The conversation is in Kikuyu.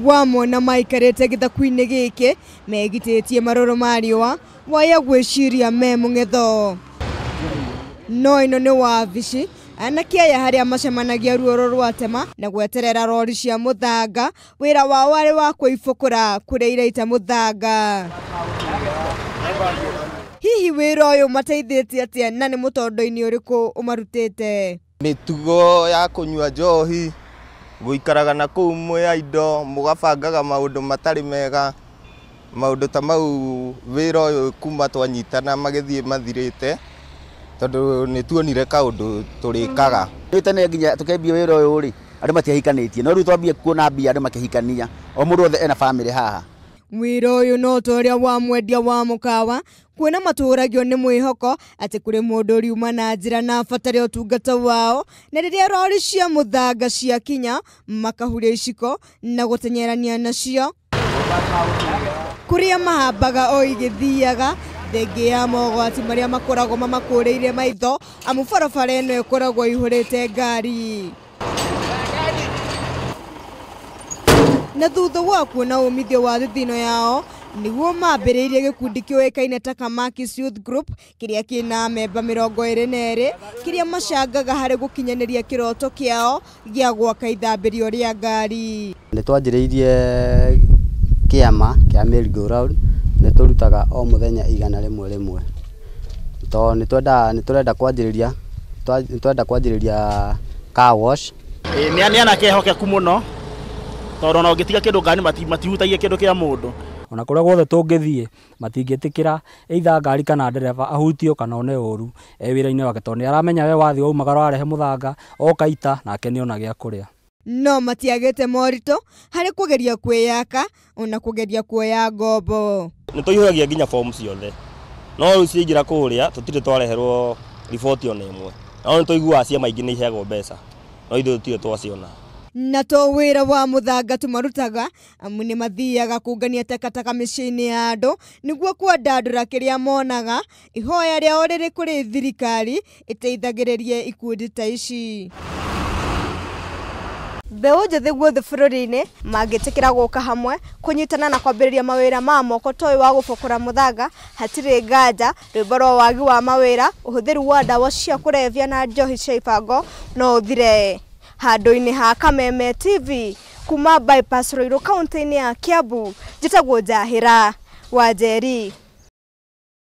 Wamona maikarĩte gĩthaku-inĩ gĩkĩ megitĩtie marũrũ ma riũa waya gwĩciria me mũng'etho. No ĩno nĩ wabici anake aya harĩa macemanagia ruoro rwa tema na gweterera rori cia mũthanga. Wĩra wao warĩ wa kũibũkũra kũrĩa iraita mũthanga. Hihi wĩra ũyũ mateithĩtie atĩa na nĩ mũtondo-inĩ ũrĩkũ ũmarutĩte? Mĩtugo ya kũnyua njohi, gũikaraga na kũu mwĩ a indo, mũgabangaga maũndũ matarĩ mega, maũndũ ta mau wĩra ũyũ kuma twanyitana magĩthiĩ mathirĩte, tondũ nĩ tuonire kaũndũ tũrĩkaga. Rĩu tene nginya tũkĩambia wĩra ũyũ rĩ, andũ matiahikanĩtie, no rĩu twambia kuona mbia andũ makĩhikania, o mũndũ wothe ena bamĩrĩ haha. Wĩra ũyũ no ta ũrĩa wa mwendia wa mũkawa, kuona matũragio nĩ mwĩhoko atĩ kũrĩ mũndũ ũriuma na njĩra na abatare ũtungata wao, na rĩrĩa rori cia mũthanga ciakinya makahuria iciko na gũteng'erania nacio kũrĩa mahambaga o igĩthiaga thengia ya mogwati marĩa makoragwo mamakũrĩire maitho, amu barabara ĩno ĩkoragwo ĩihũrĩte ngari. Na thutha wa kuona umithio wa thithino yao nĩguo mambĩrĩirie gĩkundi kĩũĩkaine ta Kamakis Youth Group kĩrĩa kĩna memba 22 kĩrĩa macangaga harĩ gũkinyanĩria kĩroto kĩao gĩa gwaka ithambĩrio rĩa ngari. Nĩ twanjĩrĩirie kĩama kĩa Merry Go Round, nĩ tũrutaga o mũthenya 100 rĩmwe, tondũ nĩ tũrenda kwanjĩrĩria car wash. Nĩ anake ehokeku mũno, tondũ ona ũngĩtiga kĩndũ ngari matihutagia kĩndũ kĩa mũndũ. Ona kũrĩa guothe tũngĩthiĩ matingĩtĩkĩra either ngari kana ndereba ahutio kana one ũru e wĩra-inĩ wake, tondũ nĩ aramenya we wathiĩ waumagara warehe mũthanga oka ita nake nĩona gĩa kũrĩa. No matiagĩte moritũ harĩ kũgeria kwĩyaka ona kũgeria kuoya ngombo. Nĩ tũihũragia nginya fomu ciothe, no rĩu ciaingĩra kũrĩa tũtirĩ twareherwo riboti ona ĩmwe, no nĩ tũiguaga ciama ingĩ nĩ iheagwo mbeca, no ithuĩ tũtirĩ twaciona. Na to wĩra wa mũthanga tũmarutaga, amu nĩ mathiaga kũngania takataka mĩciĩ-inĩ ya andũ nĩguo kwandandũra kĩrĩa monaga. Ihoya rĩao rĩrĩ kũrĩ thirikari ĩteithagĩrĩrie ikundi ta ici. Mbeũ njĩthĩ guothe bũrũri-inĩ mangĩtĩkĩra gũka hamwe kũnyitana na kwambĩrĩria mawĩra ma moko ta ũyũ wa gũbokora mũthanga, hatirĩ nganja rwĩmbo rwa wagi wa mawĩra, ũhũthĩri wa ndawa cia kũrebia na njohi cia ibango no ũthire. Handũ-inĩ ha Kameme TV kuma Bypass Ruiru kaunti-inĩ ya Kiambu, njĩtagwo Njahĩra Wanjeri.